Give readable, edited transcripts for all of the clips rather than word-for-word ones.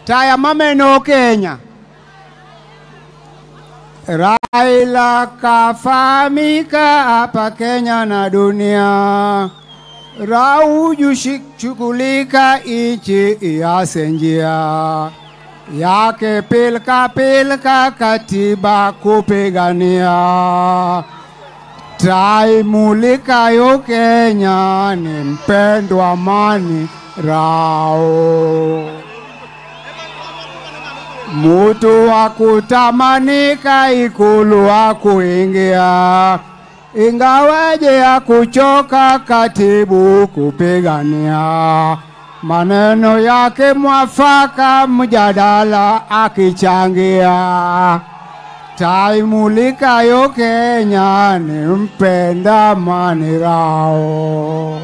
Taya mameno Kenya. Raila kafahamika hapa Kenya na dunia. Rauju shughulika inchi iase njia yake pilka pilka katiba kupigania. Taimulika yo Kenya ni mpendwa amani Rao. Mutu wa kutamanika ikulu wa kuingia, ingawaje ya kuchoka katibu kupigania. Maneno yake mwafaka mjadala akichangia. Taimulika yo Kenya ni mpenda amani Rao.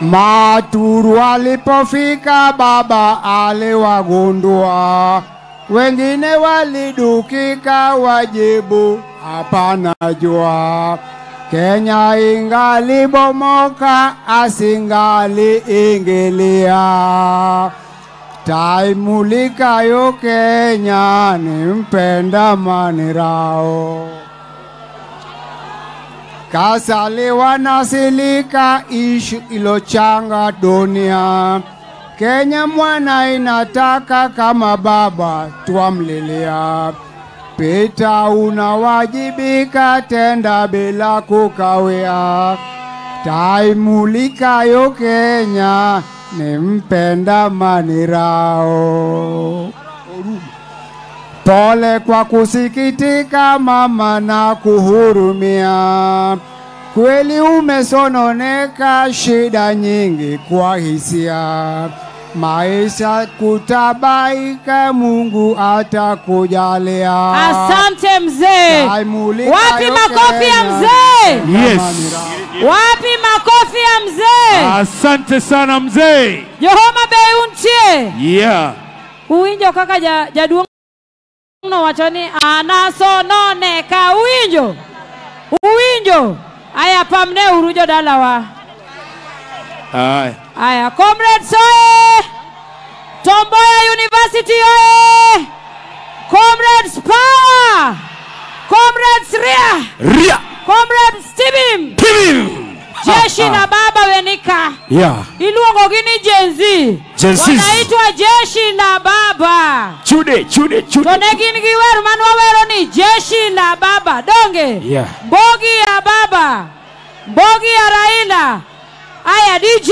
Maturu walipofika baba aliwagundua, wengine walidukika wajibu hapana jua. Kenya ingali bomoka asingali ingilia. Taimulika yo Kenya ni mpenda amani Rao. Kasali wanasilika ishu ilochanga dunia. Kenya mwana inataka kama baba tuamlilia. Pita unawajibika tenda bila kukawia. Taimulika yo Kenya ni mpenda amani Rao. Pole kwa kusikitika mama na kuhurumia. Kweli umesononeka shida nyingi kwa hisia. Maisha kutabaika Mungu atakujalia. Asante mzee. Wapi makofi ya mzee? Yes. Wapi makofi ya mzee? Asante sana mzee. Jehoma Bay untie. Yeah. Uwinjo kaka jaduong' no wacho ni anasononeka. Uwinjo. Uwinjo. Aya pamne uru jodalawa. Aye. Aya comrades oye. Tom Mboya University oye. Comrades power. Comrades ria. Ria. Comrades tibim. Tibim. Jeshi la baba wenika. Yeah. Iluongo gini Gen Z. Wanaitwa jeshi la baba. Chude, chude, chude. To ne gin gi wer man wawero ni jeshi la baba. Donge. Yeah. Mbogi ya baba. Mbogi ya Raila. Aya DJ.